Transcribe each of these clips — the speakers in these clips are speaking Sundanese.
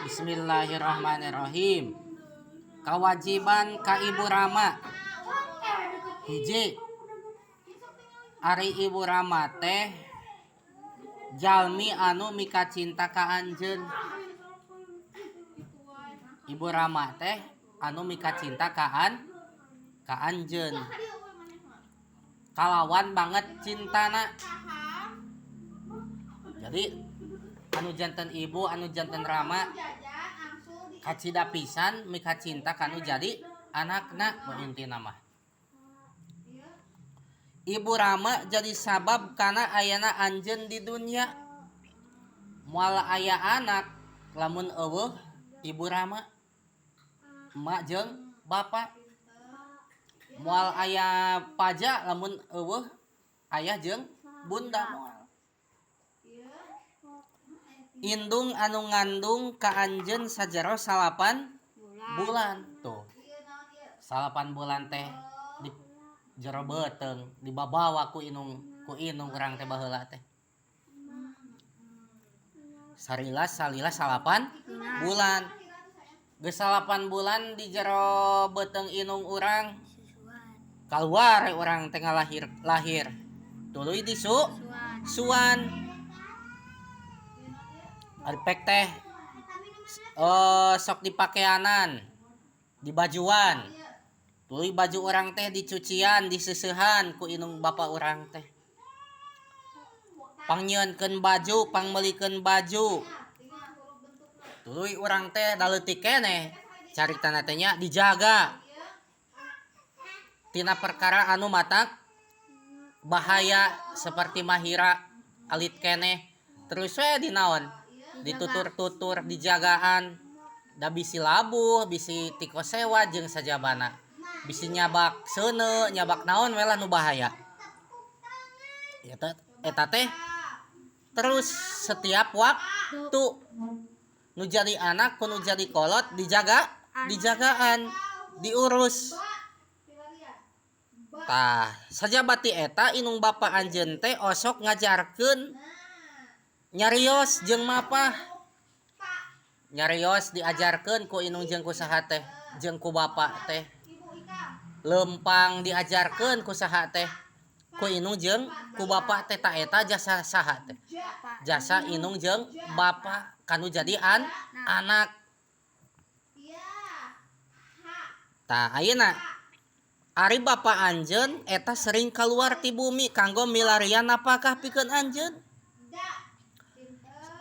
Bismillahirrahmanirrahim. Kawajiban ka Ibu Rama. Hiji, Ari Ibu Rama teh jalmi anu mikacinta ka anjeun. Ibu Rama teh anu mikacinta ka anjeun. Kalawan banget cintana. Jadi anu janten ibu, anu janten rama kacida pisan mikacinta kanu jadi anakna intina mah. Ibu Rama jadi sabab kana ayana anjeun di dunia. Moal aya anak lamun euweuh Ibu Rama, emak jeung bapak. Moal aya paja lamun euweuh ayah jeung bunda moal. Indung anu ngandung ka anjeun sajero 9 bulan tuh. 9 bulan teh di jero beuteung dibabawa ku inung urang teh baheula teh. Sarila salila 9 bulan. Geus 9 bulan di jero beuteung inung urang. Kaluar urang teh ngalahir lahir. Tuluy disusuan. Ari pek teh sok dipakeanan, dibajuan. Tuluy baju urang teh dicucian, diseusehan ku inung bapa urang teh. Pangnyieunkeun baju, pangmeulikeun baju. Tuluy urang teh daleutik keneh caritana teh nya dijaga. Tina perkara anu matak bahaya seperti mahira alit keneh. Terus we dinaon? Ditutur-tutur, dijagaan. Da bisi labuh, bisi tiko sewa jeung sajabana. Bisi nyabak seuneu, nyabak naon we lah nu bahaya. Eta teh terus setiap waktu nu jadi anak ku nu jadi kolot dijaga, dijagaan, diurus. Tah, sajabati eta inung bapa anjeun teh osok ngajarkeun nyarios jeung mapah. Nyarios diajarkeun ku inung jeung ku saha teh, jeung ku bapa teh. Lempang diajarkeun ku saha teh, ku inung jeung ku bapa teh. Ta eta jasa saha teh? Jasa inung jeung bapa kanu jadi anak. Tah ayeuna ari bapa anjeun eta sering keluar ti bumi kanggo milarian napakah pikeun anjeun.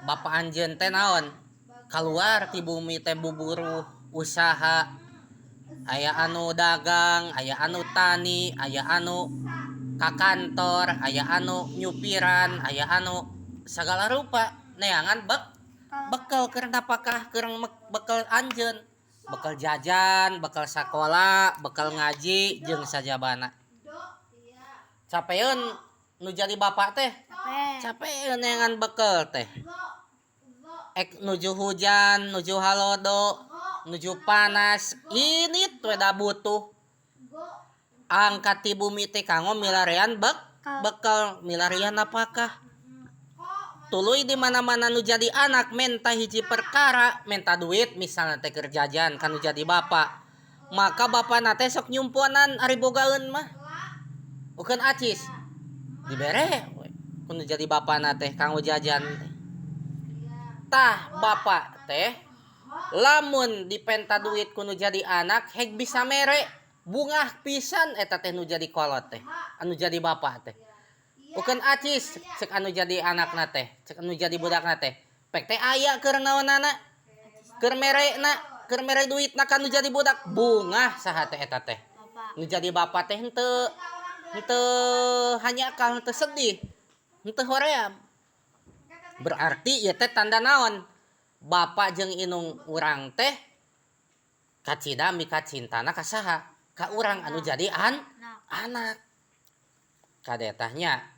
Bapa anjeun teh naon? Keluar ti bumi teh buburuh usaha. Aya anu dagang, aya anu tani, aya anu ka kantor, aya anu nyupiran, aya anu sagala rupa neangan bekal keur napakah keur bekal anjeun, bekal jajan, bekal sakola, bekal ngaji jeung sajabana. Capeun nu jadi bapak teh? Capeun neangan bekal teh. Ek nuju hujan, nuju halodo, nuju panas, ini we da butuh. Angkat ti bumi teh kanggo milarian bekal, milarian apakah? Tuluy di mana-mana nu jadi anak menta hiji perkara, menta duit misalnya teh keur jajan kan nu jadi bapak. Maka bapana teh sok nyumponan ari bogaeun mah. Ukeun acis. Dibere we ku nu jadi bapana teh kanggo jajan teh. Tah bapak teh lamun dipenta duit ku nu jadi anak heg bisa mere bungah pisan eta teh nu jadi kolot teh, anu jadi bapak teh. Ukeun acis cek anu jadi anakna teh, cek anu jadi budakna teh. Pek teh aya keur naonana? Keur merena, keur mere duitna ka nu jadi budak. Bungah saha teh eta teh? Nu jadi bapak teh henteu hanyakal, henteu sedih, henteu hoream. Berarti ieu teh tanda naon? Bapak jeung inung urang teh kacida mikacintana ka saha? Ka urang anu jadi anak. Kadetahnya.